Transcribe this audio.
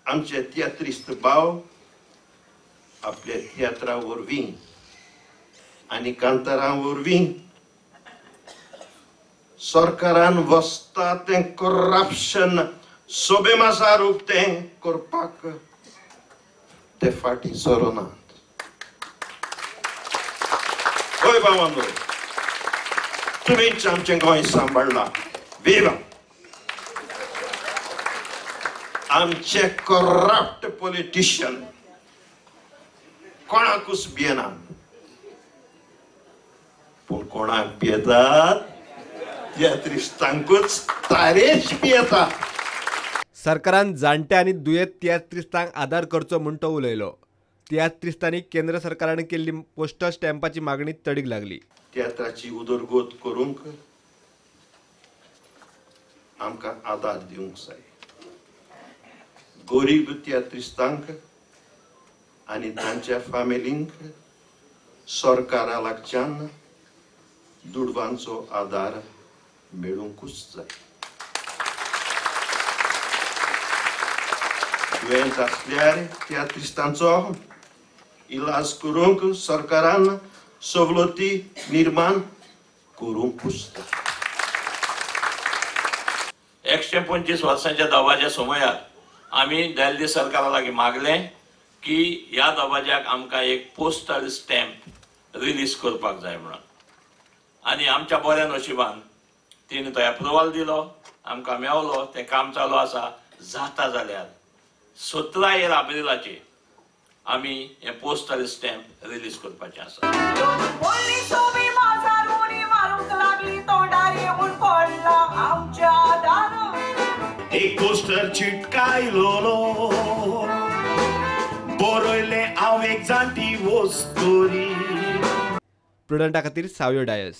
आमचे तियात्रिस्त भाव आपल्या तियात्रा वरवीं आनी कांतारां वरवीं सरकारान वसता तें करप्शन सोबे मासार तें करपाक ते फाटीं सरोनात. हय भावांनो, तुमीच आमचें गोंय सांबाळ्ळां. विवा आमचे करप्ट पॉलिटिशियन कोणाकूच भियेना, पूण कोणाक भियेतात? तियात्रिस्तांकूच तारेच भियेतात. सरकारान जाणट्या आनी दुयेंत तियात्रिस्तांक आदार करचो म्हूण तो उलयलो. तियात्रिस्तांनी केंद्र सरकारान केल्ली पोस्टल स्टॅम्पाची मागणी तडीक लागली. तियात्राची उदरगत करूंक आमकां आदार दिवंक जाय. गरीब तियात्रिस्तांक आनी तांच्या फामिलींक सरकारा लागच्यान दुडवांचो आदार मेळूंकूच जाय. दुयेंत आसल्यार तियात्रिस्तांचो इलाज करूंक सरकारान सवलती निर्माण करूंकूच जाय. 125 वर्सांच्या दबाज्या समयार आमी दिल्ली सरकारा लागीं मागलें की ह्या दबाज्याक आमकां एक पोस्टल स्टॅम्प रिलीज करपाक जाय म्हणून, आनी आमच्या बऱ्या नशिबान तिणें तो एप्रुवल दिलो, आमकां मेवलो. तें काम चालू आसा. जाता जाल्यार 17 एप्रिलाचेर आमी हें पोस्टल स्टॅम्प रिलीज करपाचें आसा. एक पोस्टर चिटकायलोलो बरयलें हांव एक जाणटी वस्तुरी. प्रुडंटा खातीर सावयो डायस.